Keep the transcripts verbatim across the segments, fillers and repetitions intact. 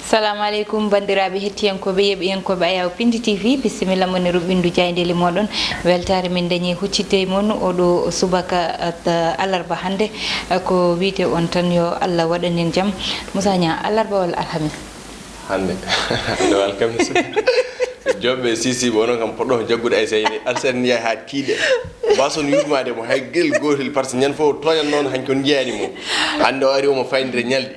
Salamu aleykum, banndiraaɓe hettiyankooɓe, yeeɓiyankooɓe Ayaw Pindi T V, bisimilla mon e ruɓɓindu jaayndeeli mooɗon. Weltaare min dañi huccitde e mon oɗo subaka, eh, alarba hannde. Eh, ko wiyde on tan yo Allah waɗan en jam. Moussa Niang, alarba walla alhamis? Hannde. Hannde o alkamis. Joɓɓe sisiɓe, onon kam poɗɗo jaggude ay sayni, Alsaan Njaay haa tiiɗe. Mbason yurmaade mo hay gel gootel, par ce que ñande fof tooñat noon, hañ kon njeyaani mo. Hannde o ari omo fayndira ñalɗi.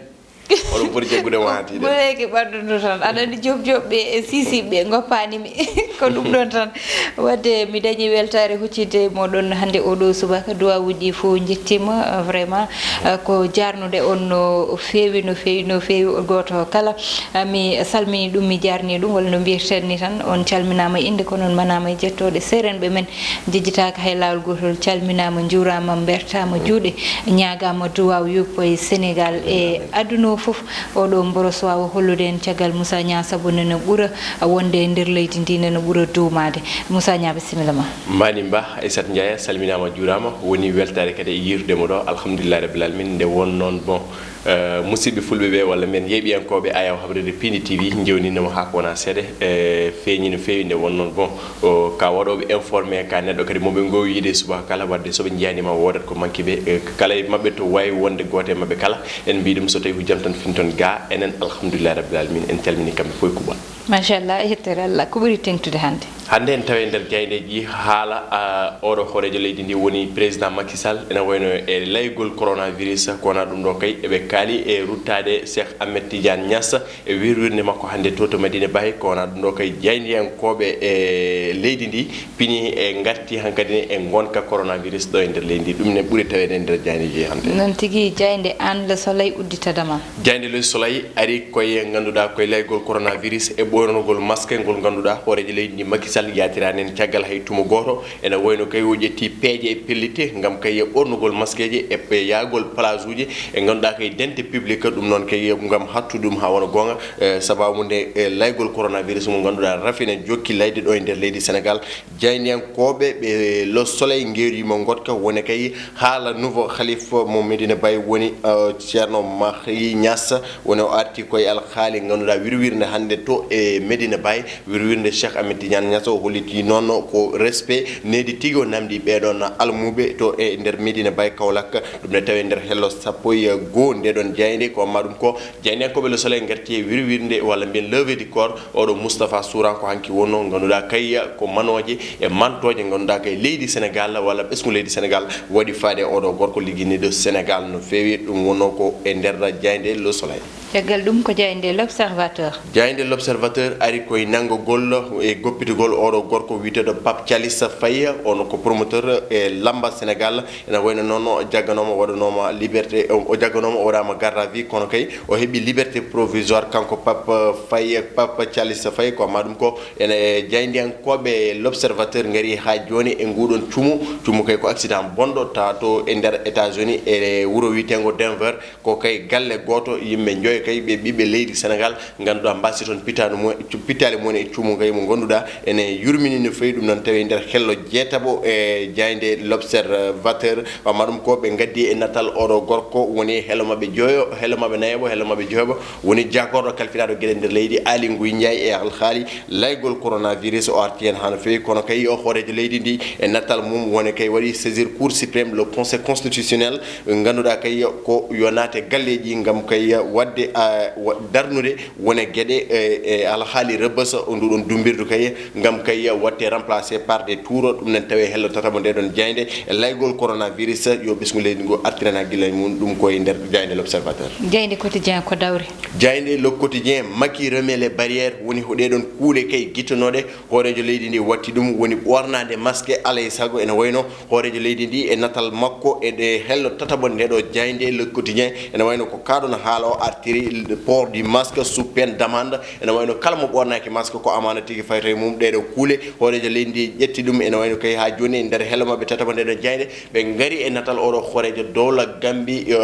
Oɗon poti jaggude mo haa tiiɗe. Ɓureeki ɓanndu ndu tan. Aɗa anndi joom joɓɓe e sisiɓe ngoppaani mi. Ko ɗum ɗon tan. Wadde mi dañi weltaare huccitde e mooɗon hannde oɗo subaka. Duwawuuji ɗi fof njettiima, eh, vraiment, eh, ko jaarnude on no feewi, no feewi, no feewi, gooto kala. Eh, mi salmini ɗum, mi jaarni ɗum, walla no mbiyeten ni tan, on calminaama e innde, kono on manaama e jettooɗe. Seerenɓe men njejjitaaka hay laawol gootol, calminaama, njuuraama, mbertaama juuɗe, ñaagaama duwaaw yoppo e Sénégal e aduna o fof. Oɗo mboros waawa hollude en caggal Moussa Niang, sabu nana ɓura wonde e nder leydi ndi, nana ɓura duumaade. Moussa Niang, bisimilla ma. Mani Ba, Aissata Ndiaye, salminaama, juuraama. Woni weltaare kadi e yiirude mo ɗo, alhamdulillahi rabbil alamin. Nde won noon, bon, eh, musidɓe fulɓe ɓe, walla mbiyen yeeɓiyankooɓe Ayaw Habrede Pindi T V, njewniino mo haa ko wonaa seeɗa, eh, feeñi no feewi. Nde won noon, bon, o, ka waɗooɓe informé, ka neɗɗo kadi mo ɓe ngoowi yiide subaka kala, wadde so ɓe njiyaani ma, woodat ko manki ɓe, eh, kala e maɓɓe to waawi wonde gooto e maɓɓe kala, en mbii ɗum so tawi ko jam tan finton ga, enen alhamdulillahi rabbil alamin, en calmini kamɓe fof e kuuɓal. Machallah, e yettere Allah. Ko ɓuri teŋtude hannde? Hannde en tawi e nder jaayndeeji haala, ah, oɗo hooreejo leydi ndi woni président Macky Sall, ene wayno e laygol coronavirus, ko wonaa ɗum ɗo kay, eɓe kaali e ruttaade Cheikh Ahmed Tidiane Niass e wirwirnde makko hannde to, to Medina Baye, ko wonaa ɗum ɗo kay, jaayndiyankooɓe e leydi ndi pini e ngarti hankadi e ngonka coronavirus ɗo e nder leydi ndi. Ɗum ne ɓuri taweede e nder jaayndeeji hannde. Noon tigi, jaaynde Aan Le Soleil udditadama. Jaaynde Le Soleil ari koye ngannduɗaa koye laygol coronavirus e ɓornugol masque ngol ngannduɗaa hooreejo leydi ndi Macky Sall yaatiraani en caggal hay tuma gooto. Ene wayno kay o ƴetti peeje e pellitte ngam kay ɓornugol masqueeji e pe-, yaagol plage uji e ngannduɗaa kay dente publique, ɗum noon kay ngam hattude ɗum haa wona goonga, eh, sababu nde, eh, laygol coronavirus mo ngannduɗaa rafine jokki layde ɗo e nder leydi Sénégal. Jaayndiyankooɓe ɓe Le Soleil ngeeriima ngoɗka woni kay haala nouveau khalife mo Medina Baye woni, eh, Ceerno Mahi Niass, woni o arti koye alhaali ngannduɗaa wirwirnde hannde to e Medina Baye, wirwirnde Cheikh Ahmed Tidiane Niass. O holliti noon ko respect needi tigi o namdi ɓeɗon almuɓe to e nder Medina Baye Kaolack. Ɗum ne tawi nder hello sappo e goo nde ɗon jaaynde. Ko amma ɗum ko jaayndiyankooɓe Le Soleil ngarti e wirwirnde walla mbiyen levée du corps oɗo Moustapha Souran, ko hanki wonno, ngannduɗaa kay ko manooje e mantooje ngannduɗaa kay leydi Sénégal walla ɓesngu leydi Sénégal waɗi faade oɗo gorko ligginiiɗo Sénégal no feewi. Ɗum wonno ko e nder jaaynde Le Soleil. Caggal ɗum ko jaaynde L'Observateur. Jaaynde L'Observateur ari koye nanngogol e goppitugol oɗo gorko wiyeteeɗo Pape Thialis Faye, on ko promoteur e lamba Sénégal. Ene wayno noon o jagganooma, o waɗanooma liberté, o jagganooma, o waɗaama garde à vue, kono kay o heɓi liberté provisoire kanko Pape Faye, Pape Thialis Faye. Ko amma ɗum ko ene jaayndiyankooɓe L'Observateur ngari haa jooni e nguɗon cumu. Cumu kay ko accident bonɗo tawa to e nder États-Unis e wuro wiyeteengo Denver. Ko kay galle gooto, yimɓe njoyo kay, ɓe ɓiɓɓe leydi Sénégal, ngannduɗaa, mbasi toon pitaali mumen, pitaali mumen e cuumu kay mo ngannduɗaa ene yurmini no feewi. Ɗum noon tawi nder hello jeetaɓo e jaaynde L'Observateur. Amma ɗum ko ɓe ngaddi e natal oɗo gorko woni hello maɓɓe joyo, hello maɓɓe nayaɓo, hello maɓɓe joyoɓo, woni jaagorɗo kalfinaɗo geɗe nder leydi, Aly Ngouille Ndiaye, e alhaali laygol coronavirus. O arti heen haa no feewi, kono kay o hooreejo leydi ndi e natal mum woni kay waɗi saisir Cour suprême, le Conseil constitutionnel, ngannduɗaa kay ko yo naate galleeji ngam kay waɗde, a, wa-, darnude wone geɗe e, e alhaali Rebeuss, o nduɗon dummbirdu kay ngam kay waɗte remplacé par des tours. Ɗum nen tawi hello tataɓo nde ɗon jaaynde e laygol coronavirus, yo ɓesngu leydi ngu artiran hakkillaaji mum, ɗum ko e nder jaaynde L'Observateur. Jaaynde Quotidien ko dawri. Jaaynde Le Quotidien, Macky remet les barrières, woni ko ɗee ɗon kuuɗe kay gittanooɗe hooreejo leydi ndi watti ɗum, woni ɓoornaade masque alaa e sago. Ene wayno hooreejo leydi ndi e natal makko e ɗe hello tataɓo nde ɗo jaaynde Le Quotidien, ene wayno ko kaɗon haala o artiri, port du masque sous peine d'amende. Ene wayno kala mo ɓoornaaki masque ko amaana tigi fayto e mum. Ɗee ɗo kuule hooreejo leydi ndi ƴetti ɗum, ene wayno kay haa jooni e nder hello maɓɓe tataɓo nde ɗo jaaynde. Ɓe ngari e natal oɗo hooreejo dowla Gambi, eh,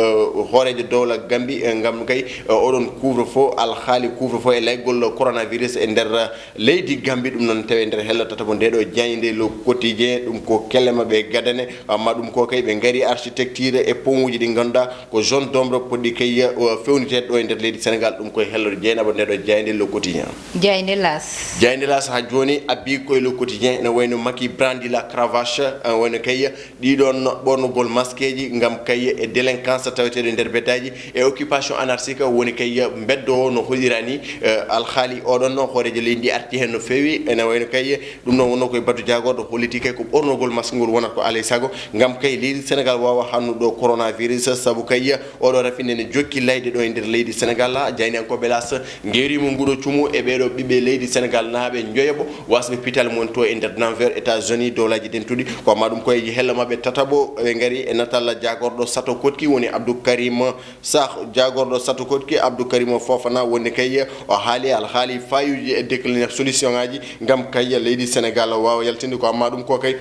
hooreejo dowla Gambi, eh, ngam kay, eh, oɗon couvre-feu, alhaali couvre-feu e laygol coronavirus e nder, eh, leydi Gambi. Ɗum noon tawi e nder hello tataɓo nde ɗo jaaynde Le Quotidien, ɗum ko kelle maɓɓe gadane, amma ɗum ko kay ɓe ngari architecture e pont uji ɗi ngannduɗaa ko zone d'ombre poɗɗi kay, eh, fewniteede ɗo e nder leydi Sénégal, ɗum koye hello Dieynaba nde ɗo jaaynde Le Quotidien. Jaaynde L'As. Jaaynde L'As haa jooni abbi koye Le Quotidien, ene wayno Macky brandit la cravache, ene wayno kay ɗiɗon ɓornugol maskeeji ngam kay e délinquance taweteeɗo e nder beddaaji e occupation anarchique woni kay mbeddo o no hollira ni. Eh, alhaali oɗon no hooreejo leydi ndi arti heen no feewi, ene wayno kay ɗum noon wonno koye batu jaagorɗo holliti kay ko ɓornugol masque ngol wonata ko alay sago ngam kay leydi Sénégal waawa hannude ɗo coronavirus, sabu kay oɗo rafi nde ne jokki layde ɗo e nder leydi Sénégal. Jaayndiyankooɓe L'As ngeerima nguɗo cumu e ɓeeɗo ɓiɓɓe leydi Sénégal naaɓe njoyaɓo wasɓe pital mum to e nder Denver, États-Unis, Dowlaaji Dentuɗi. Ko amma ɗum koye hello maɓɓe tataɓo, ɓe ngari e natal jaagorɗo sato koɗki woni Abdou Karim Sakh, jaagorɗo sato koɗki Abdou Karim Fofana woni kay o haali alhaali fayuji e décliner solution ngaji ngam kay leydi Sénégal waawa yaltinde. Ko amma ɗum ko kay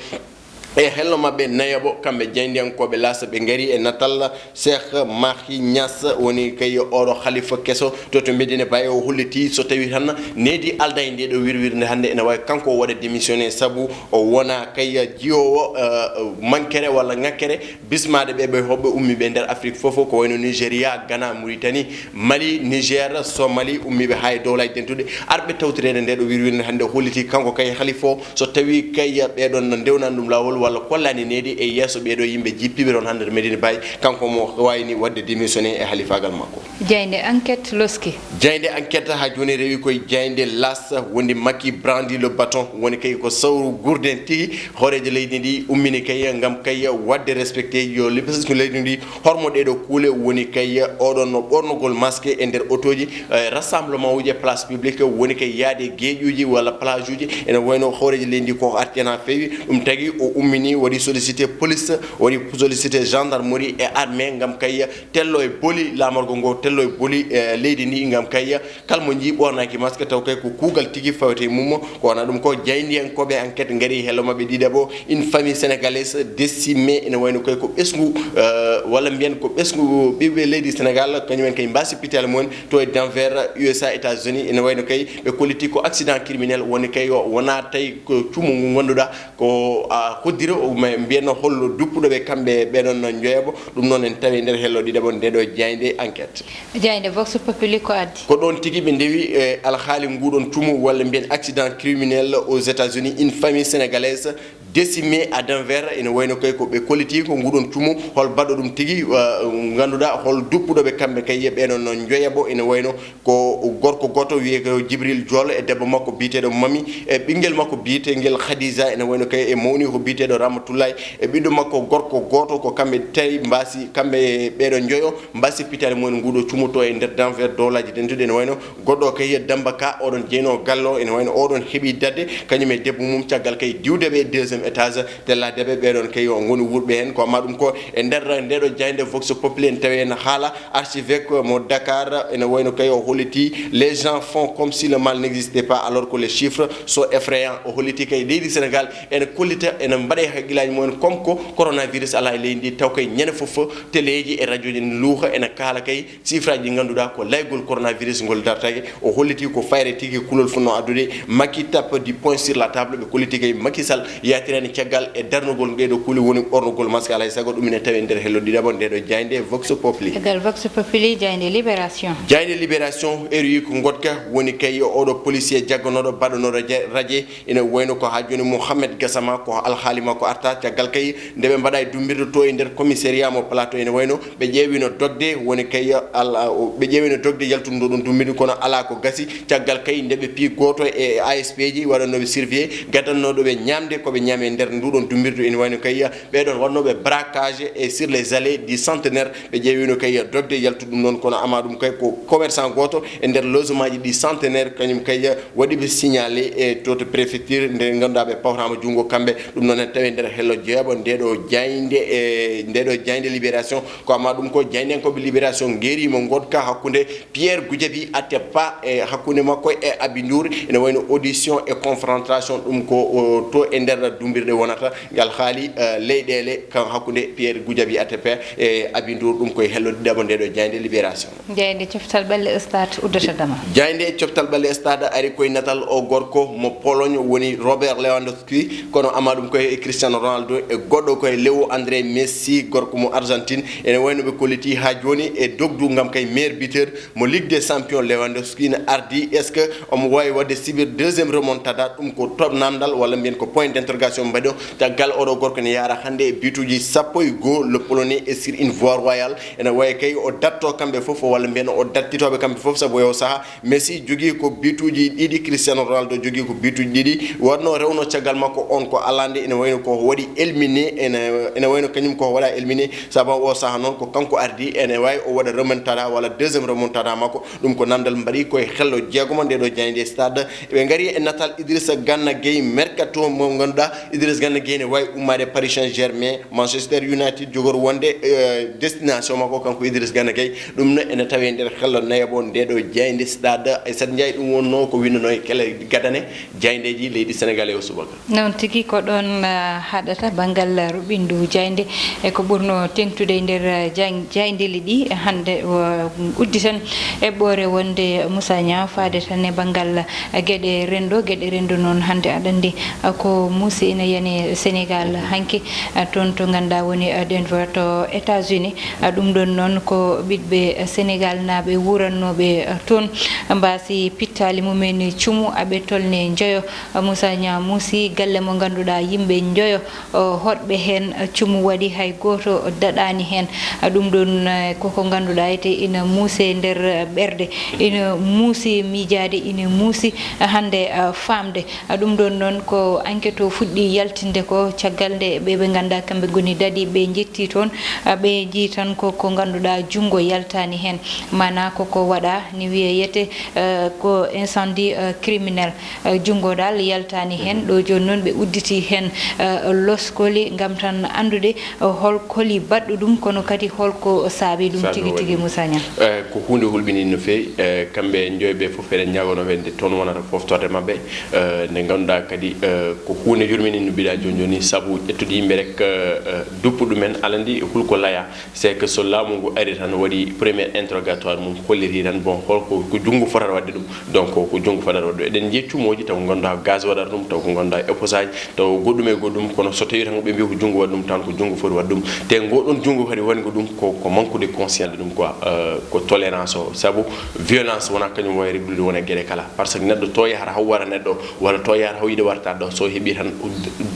e hello maɓɓe nayaɓo, kamɓe jaayndiyankooɓe L'As, ɓe ngari e natal Cheikh Mahi Niass woni kay oɗo halifa keso to to Medina Baye. O holliti so tawi tan needi alda e nde ɗo wirwirnde hannde ene wawi kanko o waɗa démissionné, sabu o wona kay jiyoowo, eh, mankere walla ŋakkere bismaade ɓe ɓe hoɓɓe ummiiɓe nder Afrique fof, ko wayno Nigéria, Ghana, Mauritanie, Mali, Niger, Somalie, ummiiɓe haa e Dowlaaji Dentuɗi, arɓe tawtoreede nde ɗo wirwirnde hannde. O holliti kanko kay halifa o, so tawi kay ɓeɗon no ndewnaani ɗum laawol walla kollaani needi e yeeso ɓeɗo yimɓe jippiiɓe ɗon hannde to Medina Baye, kanko mo waawani waɗde démissionné e halifaagal makko. Jaaynde Enquête loski. Jaaynde Enquête haa jooni rewi koye jaaynde L'As, wondi Macky brandit le bâton, woni kay ko sawru gurden tigi. Hooreejo leydi ndi ummini kay ngam kay waɗde respecté yo legislation leydi ndi hormo ɗeɗo kuule, woni kay oɗon no ɓornugol masque e nder otooji, eh, rassemblement uji e place publique, woni kay yaade geeƴuji walla plage uji. Ene wayno hooreejo leydi ndi ko arti hen haa feewi, ɗum tagi o ummini, waɗi sollicité police, waɗi sollicité gendarmerie e armée ngam kay tello e boli laamorgo ngo, tello e boli, eh, leydi ndi ngam kay kala mo njii ɓornaaki masque taw kay ko kuugal tigi fawete e mum. Ko wona ɗum ko jaayndiyankooɓe Enquête ngari hello maɓɓe ɗiɗaɓo, une famille sénégalaise décimée, ene wayno kay ko ɓesngu, eh, walla mbiyen ko ɓesngu ɓiɓɓe leydi Sénégal, kañum en kay mbaasi pital mumen to e Denver, U S A, États-Unis. Ene wayno kay ɓe kolliti ko accident criminel woni kay o wona tawi ko cumu ngu ngannduɗaa ko a hoddiro, mais mbiyenno hollo duppuɗo ɓe kamɓe ɓeɗon no njoyaɓo. Ɗum noon en tawi nder hello ɗiɗaɓo nde ɗo jaaynde Enquête. Jaaynde Vox Populi ko addi? Ko ɗon tigi ɓe ndewi e alhaali nguɗon cumu walla mbiyen accident criminel aux États-Unis, une famille sénégalaise décimée à Denver. Ene wayno kay ko ɓe kolliti ko nguɗon cumu, hol baɗɗo ɗum tigi, uh, ngannduɗaa hol duppuɗo ɓe kamɓe kay e ɓeɗon no njoyaɓo. Ene wayno ko gorko gooto wiyee ko Jibril Jool e debbo makko biyeteeɗo Mami e ɓinngel makko biyetee ngel Khadija, ene wayno kay e mawni ko biyeteeɗo Ramatullahi e ɓiɗɗo makko gorko gooto. Ko kamɓe tawi mbaasi, kamɓe ɓeeɗo njoyo mbaasi pital mumen nguɗo cumu to e nder Denver, Dowlaaji Dentuɗi. Ene wayno goɗɗo kay Damba Ka, oɗon jeyno gallo, ene wayno oɗon heɓi dadde kañum e debbo mum, caggal kay diwde ɓe deuxième étage. Tella deɓe ɓeɗon kay o ngoni wuurɓe heen. Ko amma ɗum ko e nder ndeɗo jaaynde Vox Populi en tawi en haala archevêque mo Dakar, ene wayno kay o holliti les gens font comme si le mal n'existait pas alors que les chiffres sont effrayants. O holliti kay leydi Sénégal ene kollita, ene mbaɗa e haqqillaaji mumen comme ko coronavirus alaa e leydi ndi, taw kay ñande fof teleeji e radioji ene luuha, ene kaala kay chiffre aji ɗi ngannduɗaa ko laygol coronavirus ngol dartake. O holliti ko fayre tigi kulol fotnoo addude. Macky tape du poing sur la table, ɓe kolliti kay Macky Sall yaatirani caggal e darnugol ɗeɗo kuule woni ɓornugol masque alay sago. Ɗum ene tawi e nder hello ɗiɗaɓo ndeɗo jaaynde Vox Populi. Caggal Vox Populi, jaaynde Libération. Jaaynde Libération R U ko ngoɗka woni kay oɗo policier jagganooɗo baɗanooɗo ja- radier. Ene wayno ko haa jooni Mohamed Gassama ko alhaali makko arta. Caggal kay nde ɓe mbaɗa e dummbirde to e nder commissariat mo Plateau, ene wayno ɓe ƴeewino dogde woni kay ala, ɓe ƴeewino dogde yaltude ndu ɗon dummbirdu, kono alaa ko gasi. Caggal kay nde ɓe pii gooto e A S P ji waɗannooɓe surveillé, gadannooɗo ɓe ñaamde ko ɓe ñaami e nder ndu ɗon dummbirdu, ene wayno kay ɓeɗon waɗnooɓe braquage e sur les allées du Centenaire, ɓe ƴeewino kay dogde yaltude ɗum ɗon, kono amma ɗum kay ko commerçant gooto e nder logement ji ɗi Centenaire, kañum kay waɗi ɓe signalé e to to préfecture nde ngannduɗaa ɓe pawtaama junngo kamɓe. Ɗum noon en tawi nder hello jeeɓo ndeɗo jaaynde e ndeɗo jaaynde Libération. Ko amma ɗum ko jaayndiyankooɓe Libération ngeerima ngoɗka hakkunde Pierre Goudiaby Atepa e hakkunde makko e Aby Ndour, ene wayno audition e confrontation, ɗum ko o to e nder mbirɗe wonata ngal haali, eh, leyɗeele kan hakkunde Pierre Goudiaby Atepa e Abi Ndour, ɗum koye hello ɗiɗaɓo nde ɗo jaaynde Libération. Jaaynde coftal ɓalle stade uddata dama. Jaaynde coftal ɓalle stade ari koye natal o gorko mo Pologne woni Robert Lewandowski, kono ama ɗum koye Cristiano Ronaldo e goɗɗo koye Leo André Messi, gorko mo Argentine. Ene wayno ɓe kolliti ha joni e dogdu ngam kay meilleur buteur mo Ligue des Champions. Lewandowski ne ardi, est-ce que omo wawi wadde subir deuxième remontada? Ɗum ko top namdal walla mbiyen ko point d'interrogation mbaɗo. Caggal oɗo gorko ne yara hannde e bituji sappo e goho, le Polonais est sur une voie royale. Ene wawi kay o datto kamɓe fof walla mbiyen o dattitoɓe kamɓe fof, saabu e o saaha Messi jogii ko bituji ɗiɗi, Cristiano Ronaldo jogii ko bituji ɗiɗi. Wonno rewno caggal makko on ko alande, ene wayno ko waɗi éliminé, ene, ene wayno kañum ko waɗa éliminé, saabu o saaha noon ko kanko ardi, ene wawi o waɗa remontada walla deuxième remontada makko. Ɗum ko namdal mbaɗi koye hello jeegomo nde ɗo jaaynde stade. Ɓe ngari e natal Idrissa Gana Gueye, mercato mo ngannduɗaa Idrissa Gana Gueye ne wawi ummade Paris Saint-Germain, Manchester United jogor wonde, eh, destination makko kanko Idrissa Gana Gueye. Ɗum ne ene tawe nder hello nayaɓo nde ɗo jaaynde stade. Aissata Ndiaye, ɗum wonno ko winndano e kele gadane jaayndeji leydi Sénégal e o subaka. Noon tigi, ko ɗoon, ah, haɗata banngal ruɓindu jaaynde. E ko ɓurno teŋtude e nder, ah, jaayn-, jaayndeeli ɗi hannde, o udditen eɓɓoore wonde Moussa Niang faade tan e banngal, ah, geɗe renndo. Geɗe renndo noon hannde aɗa anndi, ah, ko muusi ina yani Sénégal hanki, ah, toon to ngannduɗaa woni, ah, Denver to États-Unis. Ah, ɗum ɗoon noon ko ɓiɓɓe Sénégal naaɓe wuurannooɓe, ah, toon mbaasi pittaali mumen cumu aɓe tolne njoyo. Moussa Niang muusi galle mo ngannduɗaa yimɓe njoyo, o, hoɗɓe heen, cumu waɗi hay gooto daɗaani heen. Ɗum ɗoon, eh, koko ngannduɗaa ete ina muuse nder ɓerɗe, ina muusi miijaade, ina muusi hannde, eh, faamde. Ɗum ɗoon noon ko enquête o fuɗɗi yaltinde ko caggal nde ɓe ɓe ngannduɗaa kamɓe ngoni daɗi ɓe njetti toon, ɓe njii tan ko ko ngannduɗaa junngo yaltaani heen. Maanaa koko waɗa ni wiyeyete, eh, ko incendie, eh, criminel. Eh, junngo dal yaltaani heen. Ɗo jooni noon ɓe udditi heen, eh, loskoli ngam tan anndude, eh, hol holi baɗɗo ɗum, kono kadi holko saabi ɗum tigi tigi, Moussa Niang? Eh, ko huunde hulɓininde no feewi. Eh, kamɓe njoyo ɓe fof eɗen ñaagonoo wonde toon wonata foftorde maɓɓe. Eh, nde ngannduɗaa kadi, eh, ko huunde yurmininde no mbiɗa jooni jooni, sabu ƴettude yimɓe rek, eh, eh, duppu ɗumen, alaa ndi hulko laya. C'est que so laamu ngu ari tan waɗi premier interrogatoire mum, holliti tan, bon, holko, ko junngo fotata waɗde ɗum. Donc ko junngo fotata waɗde ɗum. Eɗen njii cumooji taw ngannduɗaa gaz waɗata ɗum, taw ko ngannduɗaa éposage, taw goɗɗum e goɗɗum, kono so tawii tan ko ɓe mbiyi ko junngo waɗi ɗum, tan ko junngo foti waɗde ɗum. Te ngoɗon junngo kadi woni ko ɗum ko, ko manque de conscience ɗum quoi, euh, ko tolérance o. Sabu violence wona kañum wawi reglude wona geɗe kala. Parce que neɗɗo to yahata haw wara neɗɗo, walla to yahata haw yiɗa warta ɗo, so heɓi tan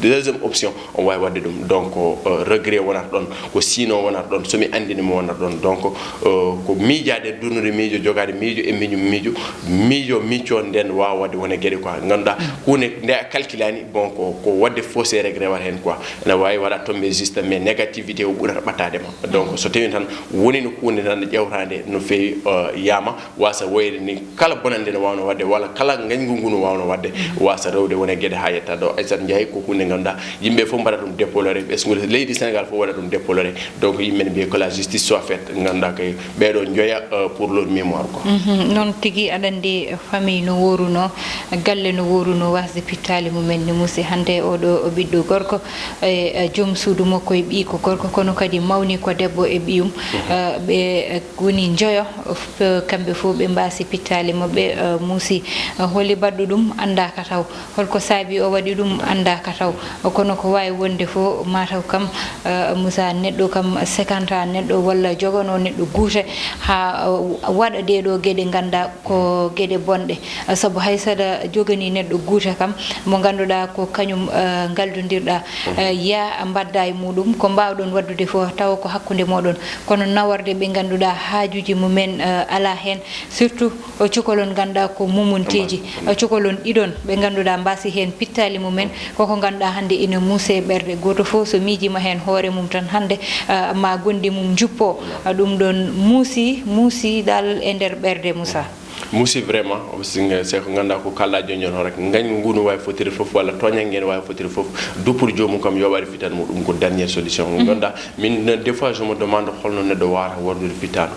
deuxième option, on wawi waɗde ɗum. Donc, euh, regret wonata ɗon, ko siino wonata ɗon, somi anndini mo wonata ɗon. Donc, euh, ko miijaade, durnude miijo, jogaade miijo e miijo, miijo, miijo, micco nden waawa waɗde wone geɗe quoi. Ngannduɗaa, huunde nde a calculani, bon, ko, ko waɗde fausse regret wata heen quoi. Ene waawi waɗa tombé juste, mais négativité o ɓurata ɓattaade ma. Donc, so tawii tan woni no huunde tan ƴewtaande no feewi, euh, yaama, wasa woyde ni, kala bonannde no waawno waɗde, walla kala ngañgu ngu no waawno waɗde, wasa rewde wona geɗe haa yetta ɗo. Aissata Ndiaye, ko huunde ngannduɗaa yimɓe fof mbaɗa ɗum déploré, ɓesngu leydi Sénégal fof waɗa ɗum déploré. Donc yimɓe ne mbiya que la justice soit faite, ngannduɗaa kay ɓeɗo njoya, euh, pour leur mémoire quoi. Mhm. Noon tigi, aɗa anndi famille no woruno, galle no woruno, wasde pittaali mumen ni muusi. Hannde oɗo o ɓiɗɗo gorko e, e joom suudu makko e ɓiy ko gorko, kono kadi mawni ko debbo e ɓiyum. Mhm. Eh, ɓe, eh, woni njoyo, f-, kamɓe fof ɓe mbaasi pittaali maɓɓe, eh, muusi. Eh, holi baɗɗo ɗum anndaaka taw, holko saabi o waɗi ɗum anndaaka taw. Kono ko waawi wonde fof, mataw kam, eh, Moussa, neɗɗo kam sekanta neɗɗo walla jogano neɗɗo guute haa, eh, waɗa ɗee ɗoo geɗe ngannduɗaa ko geɗe bonɗe. Sabu hay so aɗa joganii neɗɗo guute kam, mo ngannduɗaa ko kañum, eh, ngaldondirɗaa, eh, yaa mbaɗda e muɗum ko mbaawɗon waɗdude fof, tawa ko hakkunde mooɗon. Kono naworde ɓe ngannduɗaa haajuuji mumen, eh, alaa heen, surtout o cukalon ngannduɗaa ko mumunteeji, eh, cukalon ɗiɗon ɓe ngannduɗaa mbaasi heen pittaali mumen, koko ngannduɗaa hannde ina muuse ɓerɗe. Gooto fof so miijiima heen hoore mum tan hannde, eh, ma gonɗi mum njuppoo. Eh, ɗum ɗoon muusi, muusi dal e nder ɓerɗe, Moussa. Musi vraiment, c'est ko ngannduɗaa ko kala jooni jooni hoore ngañ ngu no waawi fotiri fof walla tooñannge no waawi fotiri fof, duppor joomum kam yoɓaade fitan muɗum ko dernière solution. Ngannduɗaa min des fois je me demande holno neɗɗo waawata wardude fittaandu.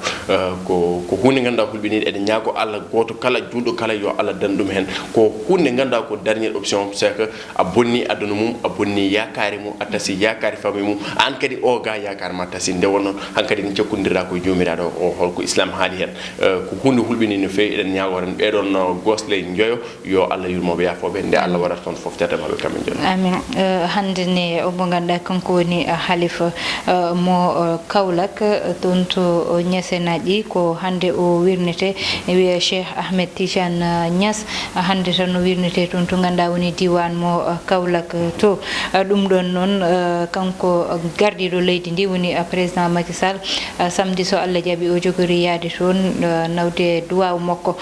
Ko ko huunde ngannduɗaa hulɓiniinde, eɗen ñaago Allah gooto kala juulɗo kala yo Allah dan ɗum heen. Ko huunde ngannduɗaa ko dernière option, c'est que a bonni aduna mum, a bonni yaakaare mum, a tasi yaakaare famille mum, aan kadi o ga yaakaare ma tasi. Nde wonnoo hankadi en cakkondirɗaa ko joomiraaɗo o, holko islam haali heen. Ko huunde hulɓiniinde no feewi. Eɗen ñaago tan ɓeeɗon goosle njoyo yo Allah yurmoɓe yaafooɓe nde Allah waɗata toon fof tete maɓɓe kamɓe njoyo. Amin. Hannde ne o mo ngannduɗaa kanko woni halifa mo Kaolack, toon to Ñasenaaji, ko hannde o wirnete, wiye Cheikh Ahmed Tidiane Niass. Hannde tan no wirnete toon to ngannduɗaa woni diiwaan mo Kaolack to. Ɗum ɗoon noon, kanko gardiiɗo leydi ndi woni président Macky Sall, samedi so Allah jaɓi o jogori yaade toon nawde duwaaw makko.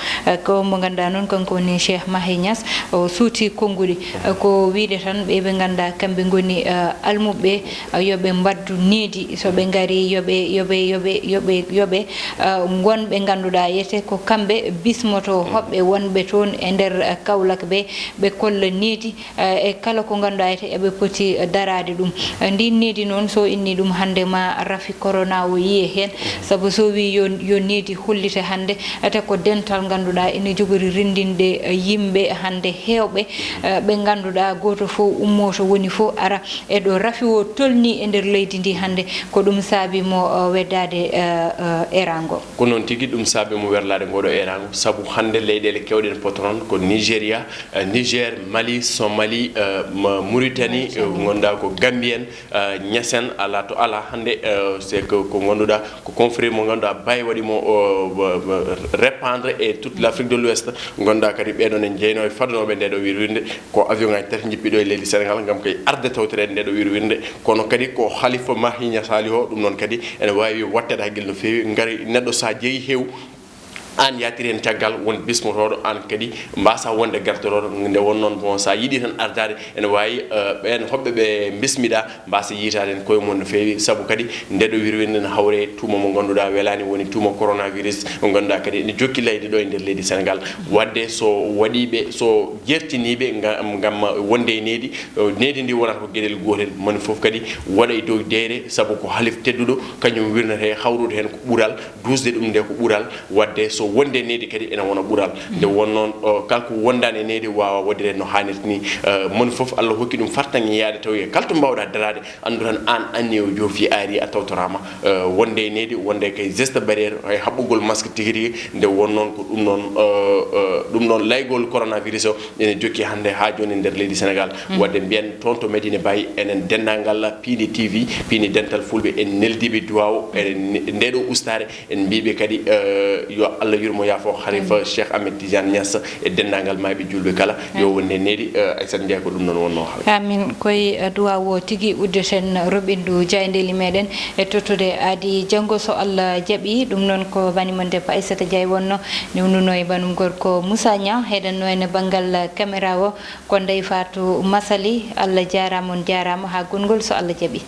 Ko mo ngannduɗaa noon kanko woni Cheikh Mahi Niass, o suuti konnguɗi. Ko wiyde tan ɓe ɓe ngannduɗaa kamɓe ngoni almuɓɓe, yo ɓe mbaɗdu needi, so ɓe ngari yo ɓe yo ɓe yo ɓe yo ɓe yo ɓe ngon ɓe ngannduɗaa yete ko kamɓe bismoto hoɓɓe wonɓe toon e nder Kaolack ɓe, ɓe kolla needi e kala ko ngannduɗaa yete eɓe poti daraade ɗum. Ndin needi noon so inni ɗum hannde ma rafi corona o yiye heen, sabu so wi yo yo needi hollite hannde, ete ko dental ngannduɗaa ene jogori renndinde yimɓe hannde heewɓe, ɓe ngannduɗaa gooto fof ummoto woni fof ara e ɗo rafi o tolni e nder leydi ndi hannde. Ko ɗum saabi mo weddaade eraango. Ko noon tigi, ɗum saabi mo werlaade ngooɗo eraango, sabu hannde leyɗeele keewɗe ene potoo noon ko Nigeria, Niger, Mali, Somali, Mauritanie, ngannduɗaa ko Gambie en, Ñasen, alaa to alaa hannde. C'est que ko ngannduɗaa ko confrérie mo ngannduɗaa Baye waɗi mo répandre e toute l'Afrique de l'Ouest. Ngannduɗaa kadi ɓeeɗo ne jeynoo e fadnooɓe nde ɗo wirwirnde, ko avion ngaji tati njippi ɗo e leydi Sénégal ngam kay arde tawtoreede nde ɗo wirwirnde. Kono kadi ko Halifa Mahi Niass haali o, ɗum noon kadi ene waawi waɗteede hakkille no feewi. Ngari neɗɗo so a jeyi heew, aan yaatiri heen caggal, won bismotooɗo, aan kadi mbaasa wonde gartorooɗo. Nde won noon, bon, so a yiɗi tan ardaade, ene waawi ɓeen hoɓɓe ɓe mbismiɗaa mbaasa yiytaade heen koye mum no feewi, sabu kadi nde ɗo wirwirnde ne hawre tuuma mo ngannduɗaa welaani, woni tuuma coronavirus, mo ngannduɗaa kadi ene jokki layde ɗo e nder leydi Sénégal. Waɗde so waɗiiɓe, so jeertiniiɓe ngam wonde e needi, needi ndi wonata ko geɗel gootel, moni fof kadi waɗa e dow deeyre, sabu ko halif tedduɗo, kañum wirnata e hawrude heen ko ɓural, duusde ɗum nde ko ɓural. Waɗde so wonde needi kadi ene wona ɓural. Nde won noon, kala ko wondaani e needi waawa waɗde no haanirta ni. Moni fof Allah hokki ɗum fartaŋŋe yaade tawi e kala to mbaawɗaa daraade, anndu tan aan anniya o joofi aari a tawtoraama. Wonde e needi, wonde kay geste barrière, hay haɓɓugol masque tigi tigi, nde won noon ko ɗum noon, ɗum noon laygol coronavirus o ene jokki hannde haa jooni nder leydi Sénégal. Waɗde mbiyen toon to Medina Baye, enen denndaangal Piindi T V, Piindi Dental Fulɓe, en neldiiɓe duwaaw e nde ɗo ustaare, en mbiiɓe kadi yo Allah yurmo yaafo Halifa Cheikh Ahmed Tidiane Niass e denndaangal maayɓe juulɓe kala. Yo wonde needi, Aissata Ndiaye, ko ɗum noon wonnoo haala. Amin. Koye duwaaw o tigi uddeten roɓindu jaayndeeli meɗen e tottude aadi janngo so Allah jaɓi. Ɗum noon ko banimon debbo Aissata Ndiaye wonno newnuno e banum gorko Moussa Niang, heɗanno en banngal caméra o ko Ndeye Fatou Massaly. Allah jaaraama, on jaaraama haa gonngol so Allah jaɓi.